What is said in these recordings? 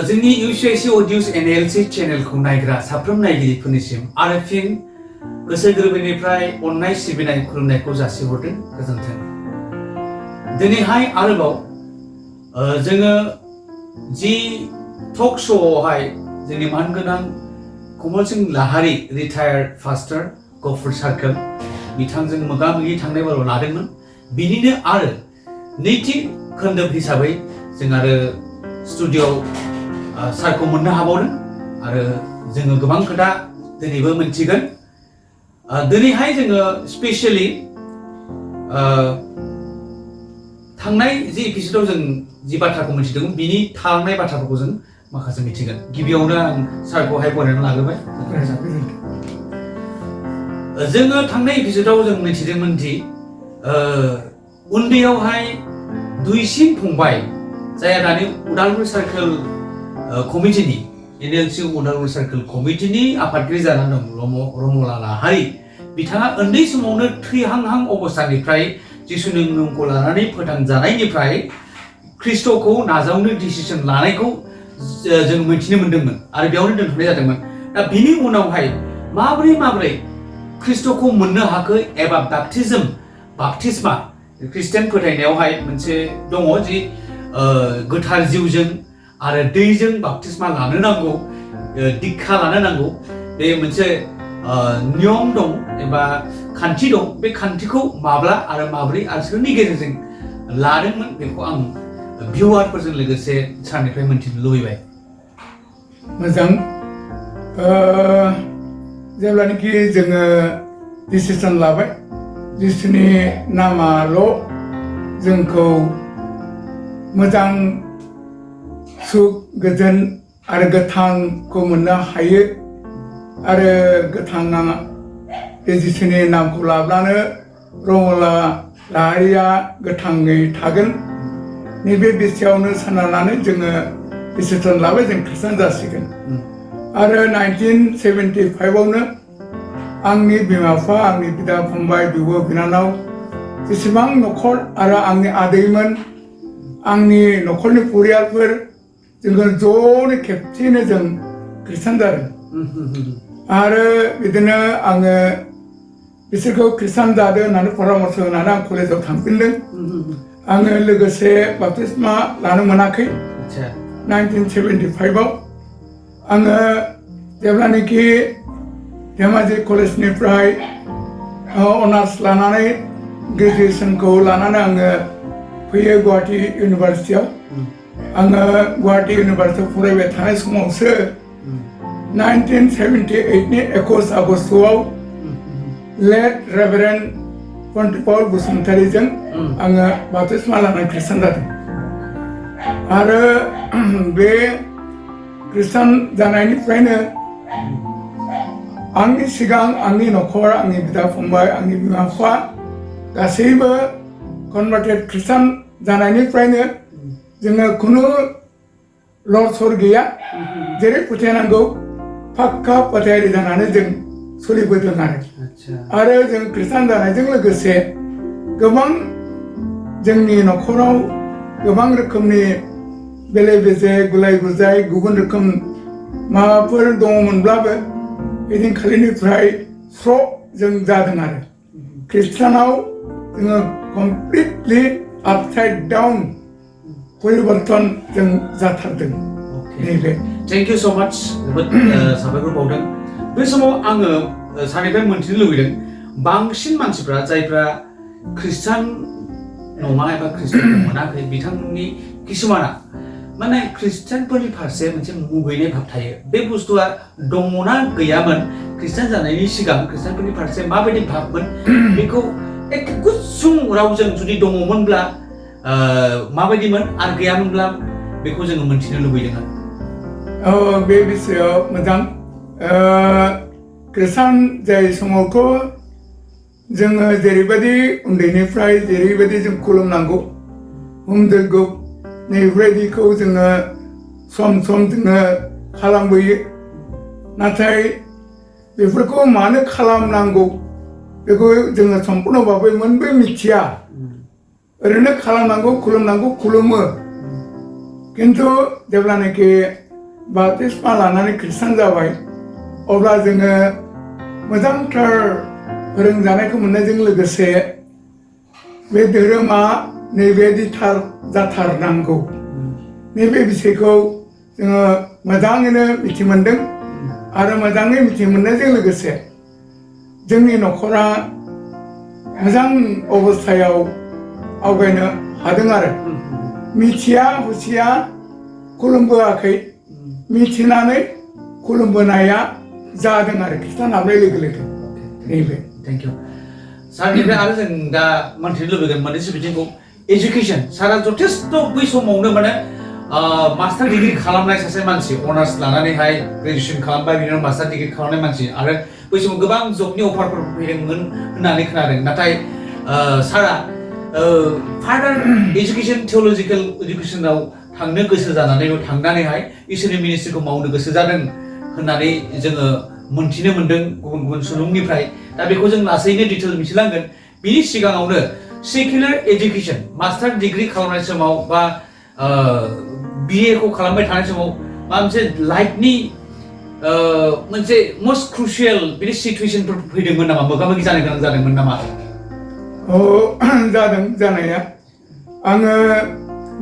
जोंनि UCYC-AUDIOS NLC चेनेलखौ नायग्रा साफ्रोम नायगिरिफोरनिसिम आरो फिन गोसो गोरबोनिफ्राय अननाय सिबिनाय खुलुमनायखौ जासिहरदों गोजोन्थों। दिनैहाय आरोबाव जोङो जि टक श'आवहाय जोंनि मानगोनां कमल सिंह लाहारी रिटायार्ड फास्टर गफुर सार्कोल बिथांजों मोगा-मोगि थांनाय बाराव लादोंमोन। बिनिनो आरो नैथि खोन्दोब हिसाबै जों आरो स्टुडिअ'आव सारखौ मोननो हाबावदों आरो जोङो गोबां खोथा दिनैबो मोनथिगोन। दिनैहाय जोङो स्पेशली थांनाय जि एपिसोडआव जों जि बाथ्राखौ मिथिदोंमोन बिनि थालांनाय बाथ्राफोरखौ जों माखासे मिथिगोन। गिबियावनो आं सारखौहाय बरायनानै लाग्रोबाय। जोङो थांनाय एपिसोडआव जों मिथिदोंमोन दि उन्दैयावहाय दुइसिन फंबाय जायहा दानि उदालगुरि सार्कोल कमिटिनि NLC उदालगुरि सार्कोल कमिटिनि आफादगिरि जानानै दं रमला लाहारी बिथाङा उन्दै समावनो थैहांहां अबस्थानिफ्राय जिसुनि मुंखौ लानानै फोथांजानायनिफ्राय ख्रिस्ट'खौ नाजावनो डिसिसन लानायखौ जों मिथिनो मोन्दोंमोन आरो बेयावनो दोनथ'नाय जादोंमोन। दा बिनि उनावहाय माबोरै ख्रिस्ट'खौ मोननो हाखो एबा बाप्तिस्मा ख्रिस्टियान फोथायनायावहाय मोनसे दङ जि गोथार जिउजों आरो दैजों बाप्तिस्मा लानो नांगौ, दीक्षा लानो नांगौ। बे मोनसे नियम दं एबा खान्थि दं। बे खान्थिखौ माब्ला आरो माब्रै आरो सोरनि गेजेरजों लादोंमोन बेखौ आं भिउवारफोरजों लोगोसे सारनिफ्राय मोनथिनो लुबैबाय। मोजां। जेब्लानाखि जोङो डिसिसन लाबाय जिसुनि नामाल' जोंखौ मोजां सुख गोजोन आरो गोथांखौ मोननो हायो आरो गोथाङा बे जिसुनि नामखौ लाब्लानो रमला लाहारीया गोथाङै थागोन। नैबे बिसायावनो सोनारनानै जोङो डिसिसन लाबाय जों ख्रिस्टान जासिगोन। आरो 1975आवनो आंनि बिमा बिफा, आंनि बिदा फंबाय, बिब' बिनानाव जेसेबां न'खर आरो आंनि आदैमोन, आंनि न'खरनि परियालफोर जोङो ज'नो खेबसेयैनो जों ख्रिस्टान जादों। आरो बिदिनो आङो बिसोरखौ ख्रिस्टान जादों होननानै परामर्श होनानै आं कलेजाव थांफिनदों। आङो लोगोसे बाप्तिस्मा लानो मोनाखै 1975आव। आङो जेब्लानाखि धेमाजि कलेजनिफ्राय अनार्स लानानै ग्रेजुवेसनखौ लानानै आङो फैयो गुवाहाटि इउनिभारसिटियाव। आङो गुवाहाटि इउनिभारसिटियाव फरायबाय थानाय समावसो 1978नि 21 आगस्तआव लेट रेभारेन्ड पन्टिपाल बसुमतारीजों आङो बाप्तिस्मा लानानै ख्रिस्टान जादों। आरो बे ख्रिस्टान जानायनिफ्रायनो आंनि सिगां आंनि न'खर, आंनि बिदा फंबाय, आंनि बिमा बिफा गासैबो कनभार्टेड ख्रिस्टान जानायनिफ्रायनो जोङो खुनु लर-सर गैया। जेरै फोथायनांगौ फाक्का फोथायारि जानानै जों सोलिबोदों आरो जों ख्रिस्टान जानायजों लोगोसे गोबां जोंनि न'खराव गोबां रोखोमनि बेले-बेजे गुलाय-गुजाय गुबुन रोखोम माबाफोर दङमोनब्लाबो ओइदिनखालिनिफ्राय स्र' जों जादों आरो ख्रिस्टानाव जोङो कमप्लिटलि आपसाइड डाउन परिबर्तन जों जाथारदों। नैबे थेंक इउ स' माच। जोबोद साबायखर बावदों। बे समाव आङो सारनिफ्राय मोनथिनो लुबैदों बांसिन मानसिफ्रा जायफ्रा ख्रिस्टान नङा एबा ख्रिस्टानखौ मोनाखै बिथांमोननि किसुमाना माने ख्रिस्टानफोरनि फारसे मोनसे मुगैनाय भाब थायो। बे बुस्थुआ दङना गैयामोन ख्रिस्टान जानायनि सिगां ख्रिस्टानफोरनि फारसे माबायदि भाबमोन बेखौ एखे गुसुं रावजों जुदि दङमोनब्ला माबायदिमोन आरो गैयामोनब्ला बेखौ जोङो मोनथिनो लुबैदों आरो। बे बिषयाव मोजां। ख्रिस्टान जाय समावथ' जोङो जेरैबायदि उन्दैनिफ्राय जेरैबायदि जों खुलुमनांगौ हुम जग्य नैफोरबायदिखौ जोङो सम जोङो खालामबोयो। नाथाय बेफोरखौ मानो खालामनांगौ बेखौ जोङो सम्पुर्ण भाबै मोनबो मिथिया। ओरैनो खालामनांगौ खुलुमनांगौ खुलुमो। किन्तु जेब्लानाखि बाप्तिस्मा लानानै खृष्टान जाबाय अब्ला जोङो मोजांथार फोरोंजानायखौ मोननायजों लोगोसे बे धोरोमा नैबेदिथार जाथारनांगौ नैबे बिषयखौ जोङो मोजाङैनो मिथि मोनदों आरो मोजाङै मिथि मोननायजों लोगोसे जोंनि न'खरा मोजां अबस्थायाव आवगायनो हादों आरो मिथिया हुसिया खुलुमबोआखै मिथिनानै खुलुमबोनाया जादों आरो खृष्टान हाबनाय लोगो लोगो नैबे थेंक इउ सारनिफ्राय आरो जों दा मोनथिनो लुबैगोन मोननैसो बिथिंखौ एजुकेसन सारा जथेस्थ बै समावनो माने मास्टार डिग्री खालामनाय सासे मानसि अनार्स लानानैहाय ग्रेजुएसन खालामबाय बिनि उनाव मास्टार डिग्री खालामनाय मानसि आरो बै समाव गोबां जबनि अफारफोर फैदोंमोन होननानै खोनादों नाथाय सारा फार्दार एजुकेसन थियोलजिकेल एजुकेसनाव थांनो गोसो जानानै थांनानैहाय इसोरनि मिनिस्ट्रिखौ मावनो गोसो जादों होननानै जोङो मोनथिनो मोनदों गुबुन गुबुन सुबुंनिफ्राय दा बेखौ जों लासैनो डिटेल मिथिलांगोन बिनि सिगाङावनो सेकुलार एजुकेसन मास्टार डिग्री खालामनाय समाव बा बिए खौ खालामबाय थानाय समाव माबा मोनसे लाइफनि मोनसे मस्ट क्रुशियेल बिदि सिचुएसनफोर फैदोंमोन नामा मोगा मोगि जानो गोनां जादोंमोन नामा जादों जानाया आङो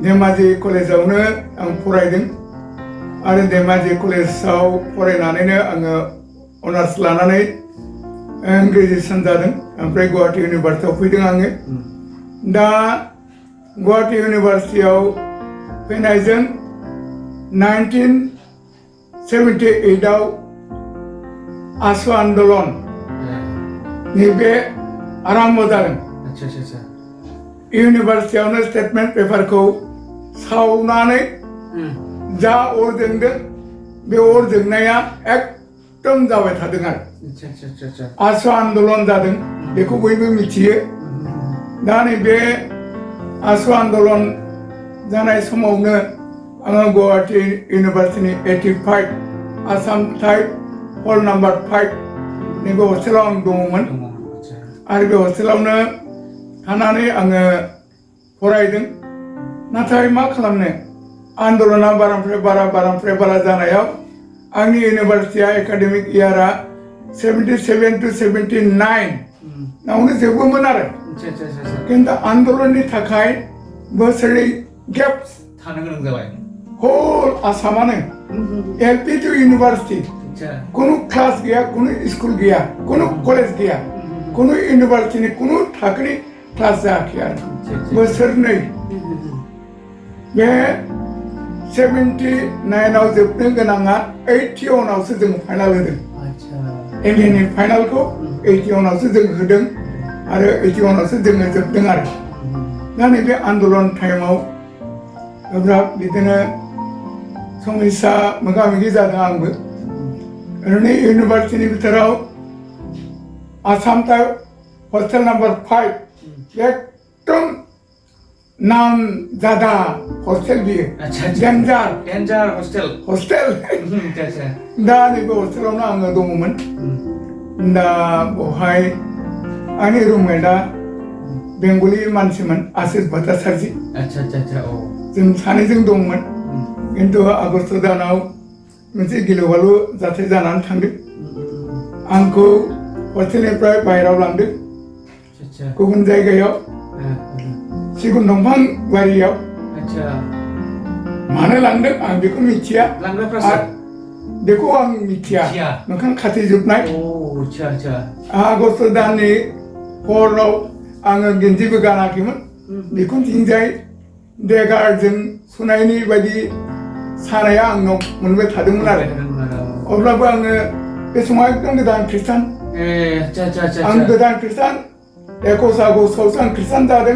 धेमाजि कलेजावनो आं फरायदों आरो धेमाजि कलेजाव फरायनानैनो आङो अनार्स लानानै ग्रेजुएसन जादों ओमफ्राय गुवाहाटी इउनिभार्सिटियाव फैदों आङो दा गुवाहाटी इउनिभार्सिटियाव फैनायजों 1978 आव आसु आन्दलन नैबे आरम्भ जादों इउनिभार्सिटियावनो स्टेटमेन्ट पेपारखौ सावनानै जा अर जोंदों बे अर जोंनाया एकदम जाबाय थादों आरो आसु आन्दलन जादों बेखौ बयबो मिथियो दा नैबे आसु आन्दलन जानाय समावनो आङो गुवाहाटी इउनिभार्सिटिनि 85 आसाम टाइप हल नाम्बार 5 नैबे हस्टेलाव आं दङमोन आरो बे हस्टेलावनो थानानै आङो फरायदों नाथाय मा खालामनो आन्दलना बारानिफ्राय बारा जानायाव आंनि इउनिभार्सिटिया एकाडेमिक इयारा 77 to 79 नावनो जोबोमोन आरो खिन्थु आन्दलननि थाखाय बोसोरै गेप्स थानो गोनां जाबाय हल आसामानो एलपि टु इउनिभार्सिटि कुनु क्लास गैया कुनु स्कुल गैया कुनु कलेज गैया कुनु इउनिभार्सिटिनि कुनु थाखोनि क्लास जायाखै आरो बोसोरनै बे 79 आव जोबनो गोनाङा 81 आवसो जों फाइनाल होदों एमएनि फाइनालखौ 81 आवसो जों होदों आरो 81 आवसो जोङो जोबदों आरो दा नैबे आन्दलन टाइमाव गोब्राब बिदिनो समस्या मोगा मोगि जादों आंबो ओरैनो इउनिभार्सिटिनि बिथोराव आसाम टाइप हस्टेल नाम्बार 5 एकदम नाम जादा हस्टेल बियो डेन्जार हस्टेल दा नैबे हस्टेलावनो आङो दङमोन दा बेवहाय आंनि रुममेटआ बेंगलि मानसिमोन आशिष भट्टाचार्य जों सानैजों दंमोन खिन्थु आगस्ट दानाव मोनसे गिलु बालु जाथाय जानानै थांदों आंखौ हस्टेलनिफ्राय बाहेरायाव लांदों गुबुन जायगायाव सिगुन दंफां बारियाव मानो लांदों आं बेखौ मिथिया बेखौ आं मिथिया मोखां खाथेजोबनाय आगस्ट दाननि हराव आङो गेन्जिबो गानाखैमोन बिखुनथिंजाय देगारजों सुनायनि बायदि सानाया आंनाव मोनबाय थादोंमोन आरो अब्लाबो आङो बे समाव एकदम गोदान खृष्टान आं गोदान खृष्टान 21 आगस्टआवसो आं खृष्टान जादों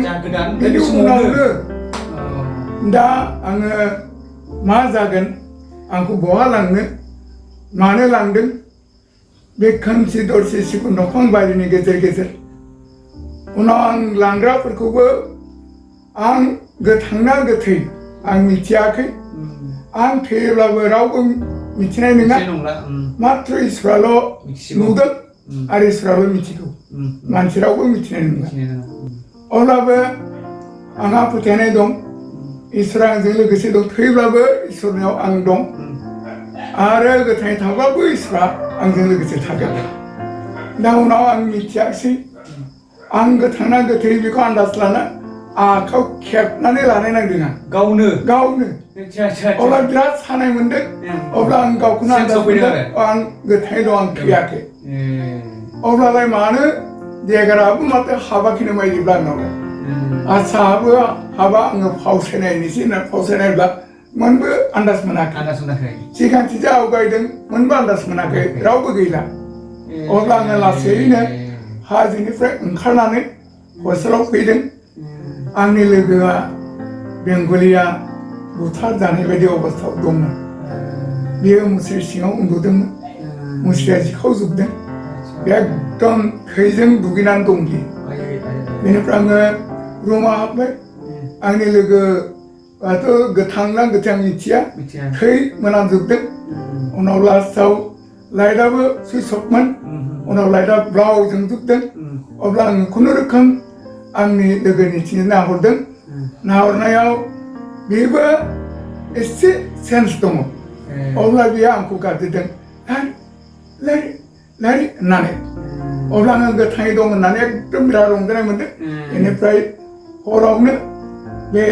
बेनि उनावनो दा आङो मा जागोन आंखौ बहा लांनो मानो लांदों बे खोमसि दरसि सिगुन दंफां बारिनि गेजेर गेजेर उनाव आं लांग्राफोरखौबो आं गोथांना गोथै आं मिथियाखै आं थैयोब्लाबो रावबो मिथिनाय नङा मात्र इसोराल' नुदों आरो इसोराल' मिथिगौ मानसि रावबो मिथिनाय नङा अब्लाबो आंहा फोथायनाय दं इसोरा आंजों लोगोसे दं थैब्लाबो इसोरनियाव आं दं आरो गोथाङै थाब्लाबो इसोरा आंजों लोगोसे थागोन दा उनाव आं मिथियाखिसै आं गोथांना गोथै बेखौ आन्दाज लाना आखायाव खेबनानै लानाय नांदों आं गावनो अब्ला बिराद सानाय मोनदों अब्ला आं गावखौनो आन्दाज मोनदों आं गोथाङै दं आं थैयाखै अब्लालाय मानो देगाराबो माथो हाबाखैनो बायदिब्ला आंनावलाय आदसा हाबा आङो फावसायनायनोसै होनना फावसायनायब्ला मोनबो आन्दाज मोनाखै सिगांथिजा आवगायदों मोनबो आन्दाज मोनाखै रावबो गैला अब्ला आङो लासैनो हाजोनिफ्राय ओंखारनानै हस्टेलाव फैदों आंनि लोगोआ बेंगलिया बुथार जानाय बायदि अबस्थायाव दंमोन बियो मुस्रि सिङाव उन्दुदोंमोन मुस्रिया जिखावजोबदों एकदम थैजों दुगैनानै दं बियो बेनिफ्राय आङो रुमाव हाबबाय आंनि लोगोआथ' गोथांना गोथां मिथिया थै मोनामजोबदों उनाव लास्टआव लाइटआबो सुइस अफमोन उनाव लाइटआ ब्लाव जोंजोबदों अब्ला आङो खुनुरोखोम आंनि लोगोनिथिं नाहरदों नाहरनायाव बेबो एसे सेन्स दङ अब्ला बियो आंखौ गाबज्रिदों लारि होननानै अब्ला आङो गोथाङै दं होननानै एकदम बिराद रंजानाय मोनदों बेनिफ्राय हरावनो बे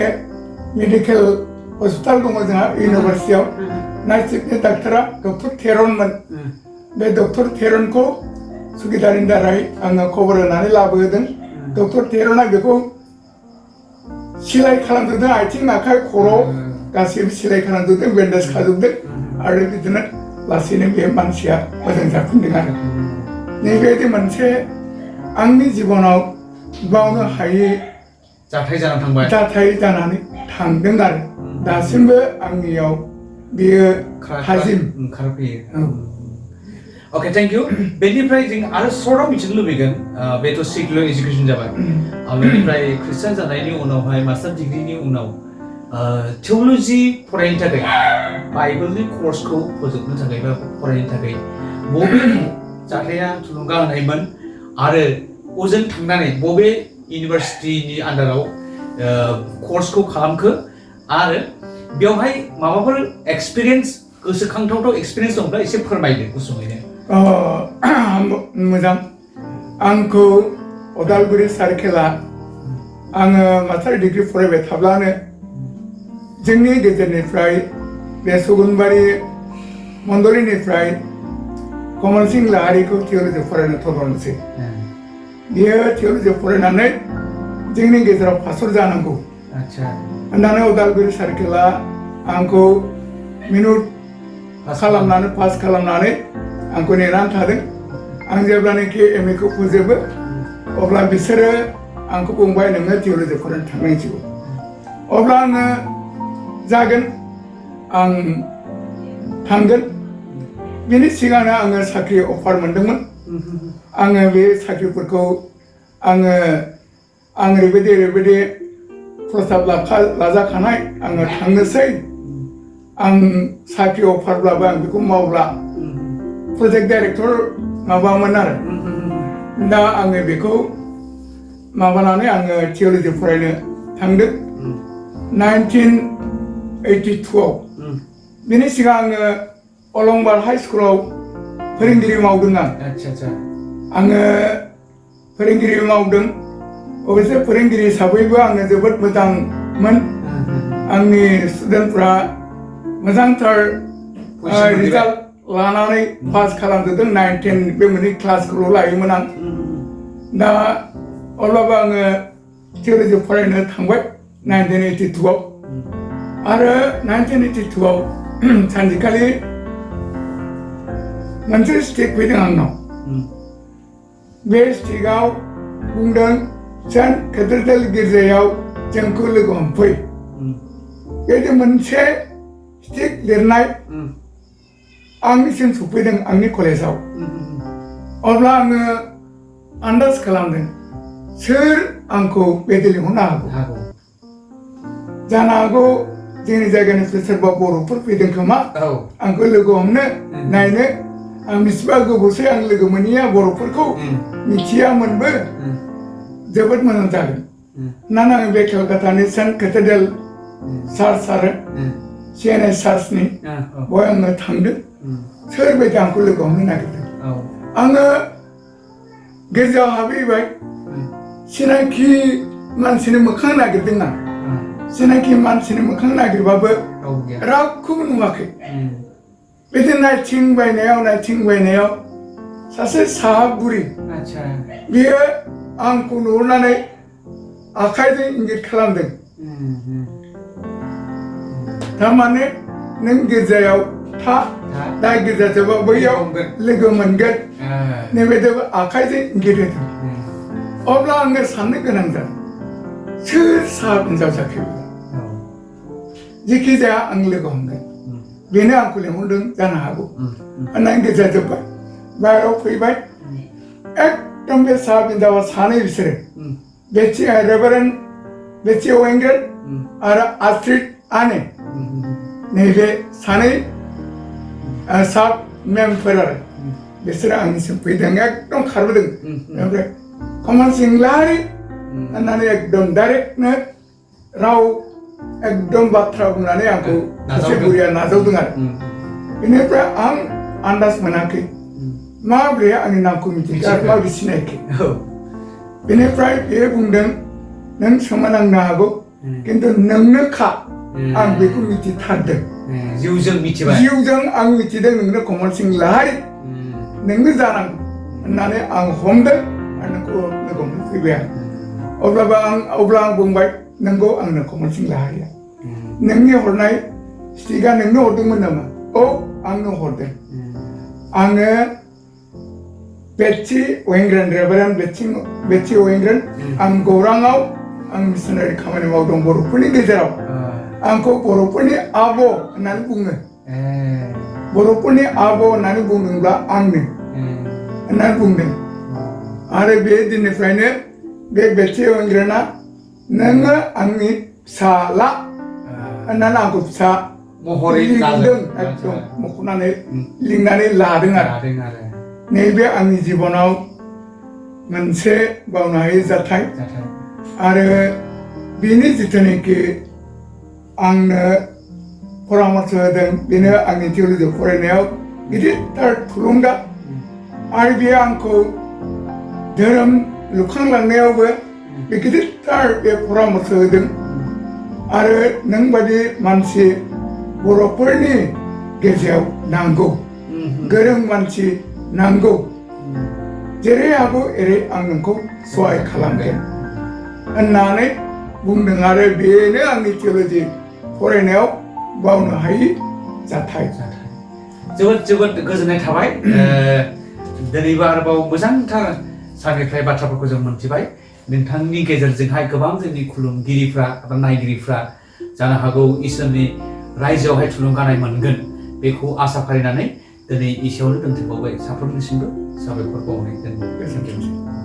मेडिकेल हस्पिटाल दङ जोंहा इउनिभारसिटियाव नाइट शिफ्टनि डाक्टारा डक्टर थेरनमोन बे डक्टर थेरनखौ सुगिदारनि दारै आङो खबर होनानै लाबोदों डक्टर थेरना बेखौ सिलाइ खालामजोबदों आथिं आखाइ खर' गासैबो सिलाइ खालामजोबदों बेन्डेज खाजोबदों आरो बिदिनो लासैनो बे मानसिया मोजां जाफिनदों आरो नैबेबायदि मोनसे आंनि जिबनाव बावनो हायै जाथाय जानानै थांदों आरो दासिमबो आंनियाव बेयो थाजिम ओंखारफैयो Okay, thank you. बेनिफ्राय जों आरो सर्टआव मिथिनो लुबैगोन बेथ' सेकुलार एजुकेसन जाबाय बेनिफ्राय ख्रिस्टान जानायनि उनावहाय मास्टार डिग्रीनि उनाव थियोल'जि फरायनो थाखाय बाइबेलनि कर्सखौ फोजोबनो थाखाय बा फरायनो थाखाय बबे जाथाया थुलुंगा होनायमोन आरो ओजों थांनानै बबे इउनिभारसिटिनि आन्डाराव कर्सखौ खालामखो आरो बेवहाय माबाफोर एक्सपिरियेन्स गोसोखांथावथाव एक्सपिरियेन्स दंब्ला एसे फोरमायदो गुसुङैनो मोजां आंखौ उदालगुरि सार्केला आङो मास्टार डिग्री फरायबाय थाब्लानो जोंनि गेजेरनिफ्राय बे सुगुनबारि मण्डलिनिफ्राय कमल सिंह लाहारिखौ थियोल'जि फरायनो थरनोसै बियो थियोल'जि फरायनानै जोंनि गेजेराव पास्टर जानांगौ होननानै उदालगुरि सार्केला आंखौ मिनुट खालामनानै पास खालामनानै आंखौ नेनानै थादों आं जेब्लानाखि एम ए खौ फोजोबो अब्ला बिसोरो आंखौ बुंबाय नोङो थियोल'जि फरायनो थांनांसिगौ अब्ला आङो जागोन आं थांगोन बेनि सिगांनो आङो साख्रि अफार मोनदोंमोन आङो बे साख्रिफोरखौ आङो ओरैबायदि प्रस्ताब लाजाखानाय आङो थांनोसै आं साख्रि अफारब्लाबो आं बेखौ मावला प्रजेक्ट डाइरेक्टर माबामोन आरो दा आङो बेखौ माबानानै आङो थियोल'जि फरायनो थांदों 1982 बेनि सिगां आङो अलंबार हाइ स्कुलाव फोरोंगिरि मावदों आङो फोरोंगिरि मावदों अबयसे फोरोंगिरि हिसाबैबो आङो जोबोद मोजांमोन आंनि स्टुडेन्टफ्रा मोजांथार रिजाल्ट लानानै पास खालामजोबदों 9, 10 बे मोननै क्लासखौल' लायोमोन आं दा अब्लाबो आङो थियोल'जि फरायनो थांबाय 1982 आव आरो 1982 आव सानसेखालि मोनसे स्टिक फैदों आंनाव बे स्टिकआव बुंदों सेन्ट केथेड्रेल गिर्जायाव जोंखौ लोगो हमफै बेबायदि मोनसे स्टिक लिरनाय आंनिसिम सफैदों आंनि कलेजाव अब्ला आङो आन्दाज खालामदों सोर आंखौ बेबायदि लिंहरनो हागौ जानो हागौ जोंनि जायगानिफ्राय सोरबा बर'फोर फैदों खोमा आंखौ लोगो हमनो नायनो आं बेसेबा गोबावसै आं लोगो मोनैया बर'फोरखौ मिथियामोनबो जोबोद मोजां जागोन होननानै आं बे कलकातानि सेन्ट केथेड्रेल चार्च आरो CNS चार्चनि बेवहाय आङो थांदों सोरबायदि आंखौ लोगो हमनो नागिरदों आङो गेजेराव हाबहैबाय सिनायखि मानसिनि मोखां नागिरदों आं सिनायखि मानसिनि मोखां नागिरबाबो रावखौबो नुवाखै बिदि नायथिंबायनायाव सासे साहा बुरि बियो आंखौ नुहुरनानै आखाइजों इंगित खालामदों थारमाने नों गिर्जायाव था दा गिर्जा जोबा बैयाव लोगो मोनगोन नैबायदि आखाइजों इंगित होदों अब्ला आङो साननो गोनां जादों सोर साहा हिनजावसाखौ जेखि जाया आं लोगो हमगोन बेनो आंखौ लेंहरदों जानो हागौ होननानै गिर्जा जोब्बाय बाहेराव फैबाय एकदम बे साहा हिनजावा सानै बिसोरो रेभारेन्ड बेथि वेंगेल आरो आस्ट्रिड आने नैबे सानै साब मेमफोर आरो बिसोरो आंनिसिम फैदों एकदम खारबोदों ओमफ्राय कमल सिंह लाहारी होननानै एकदम डाइरेक्टनो राव एकदम बाथ्रा बुंनानै आंखौ सासे बुरिया नाजावदों आरो बेनिफ्राय आं आन्दाज मोनाखै माब्रै आंनि नामखौ मिथिखै आरो माब्रै सिनायखै बेनिफ्राय बेयो बुंदों नों सोमोनांनो हागौ खिन्थु नोंनो खा आं बेखौ मिथिथारदों जिउजों आं मिथिदों नोंनो कमल सिंह लाहारी नोंनो जानांगौ होननानै आं हमदों आरो नोंखौ लोगो हमनो फैबाय आं अब्ला आं बुंबाय नोंगौ आंनो कमल सिंह लाहारीया नोंनि हरनाय स्टिकआ नोंनो हरदोंमोन नामा औ आंनो हरदों आङो बेथि वेंग्रेन रेभारेन्ड बेथि वेंग्रेन आं गौराङाव आं मिशनारि खामानि मावदों बर'फोरनि गेजेराव आंखौ बर'फोरनि आब' होननानै बुङो बर'फोरनि आब' होननानै बुंदोंब्ला आंनो होननानै बुंदों आरो बे दिननिफ्रायनो बे बेथि वेंग्रेना नोङो आंनि फिसाला होननानै आंखौ फिसा महरै लिंदों एकदम मख'नानै लिंनानै लादों आरो नैबे आंनि जिबनाव मोनसे बावनो हायै जाथाय आरो बेनि जिथुनाखि आंनो परामर्श होदों बेनो आंनि थिय'लजि फरायनायाव गिदिरथार थुलुंगा आरो बेयो आंखौ धोरोम लुखांलांनायावबो बे गिदिरथार बे परामर्श होदों आरो नोंबादि मानसि बर'फोरनि गेजेराव नांगौ गोरों मानसि नांगौ जेरै हागौ एरै आं नोंखौ सहाय खालामगोन होननानै बुंदों आरो बेनो आंनि थिय'लजि फरायनायाव बावनो हायै जाथाय जोबोद गोजोननाय थाबाय दिनैबो आरोबाव मोजांथार सारनिफ्राय बाथ्राफोरखौ जों मोनथिबाय नोंथांनि गेजेरजोंहाय गोबां जोंनि खुलुमगिरिफ्रा एबा नायगिरिफ्रा जानो हागौ इसोरनि रायजोआवहाय थुलुंगानाय मोनगोन बेखौ आसा फारिनानै दिनै एसेयावनो दोनथ'बावबाय साफ्रोमनिसिमबो साबायखर बावनाय दोनबाय।